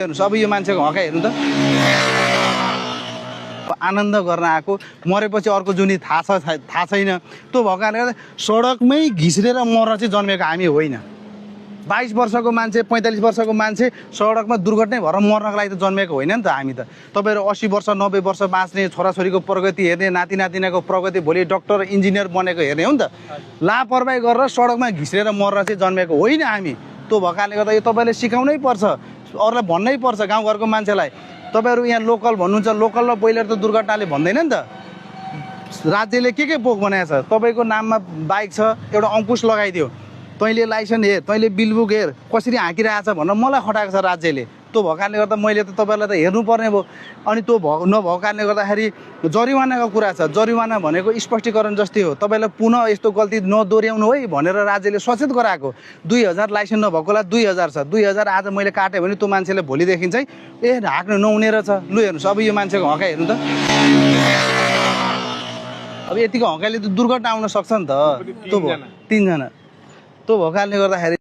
हेर्नुस् अब यो मान्छेको हकाइ हेर्नु त आनन्द गर्न आएको मरेपछि अर्को जुनी थाहा छैन त्यो भएको कारणले गर्दा सडकमै घिस्रेर मर्न चाहिँ जन्मेको हामी होइन 22 वर्षको मान्छे 45 वर्षको मान्छे सडकमा दुर्घटना भएर मर्नको लागि त जन्मेको होइन नि त हामी त तपाईँहरू 80 वर्ष 90 वर्ष बाँच्ने छोराछोरीको प्रगति हेर्ने नाति नातिनाको प्रगति भोलि डक्टर इन्जिनियर बनेको हेर्ने हो नि त लापरवाही गरेर सडकमा घिस्रेर मर्न चाहिँ जन्मेको होइन हामी त्यो भएको कारणले गर्दा यो तपाईँले सिकाउनै पर्छ अरूलाई भन्नै पर्छ गाउँघरको मान्छेलाई तपाईँहरू यहाँ लोकल भन्नुहुन्छ लोकल र बोइलर त दुर्घटनाले भन्दैन नि त राज्यले के पोक बनाएको छ तपाईँको नाममा बाइक छ एउटा अङ्कुश लगाइदियो तैँले लाइसेन्स हेर तैँले बिलबुक हेर कसरी हाँकिरहेको छ भनेर मलाई खटाएको छ राज्यले त्यो भएको कारणले गर्दा मैले त तपाईँहरूलाई त हेर्नुपर्ने भयो अनि त्यो नभएको कारणले गर्दाखेरि जरिवानाको कुरा छ जरिवाना भनेको स्पष्टीकरण जस्तै हो तपाईँलाई पुनः यस्तो गल्ती नदोहोऱ्याउनु है भनेर राज्यले सचेत गराएको 2000 लाइसेन्स नभएकोलाई 2000 छ 2000 आज मैले काटेँ भने त्यो मान्छेले भोलिदेखि चाहिँ हाँक्नु नहुने रहेछ लु हेर्नुहोस् अब यो मान्छेको हकाइ हेर्नु त अब यतिको हकाइले त दुर्घटना आउन सक्छ नि त त्यो भयो 3 जना त्यो भएको कारणले गर्दाखेरि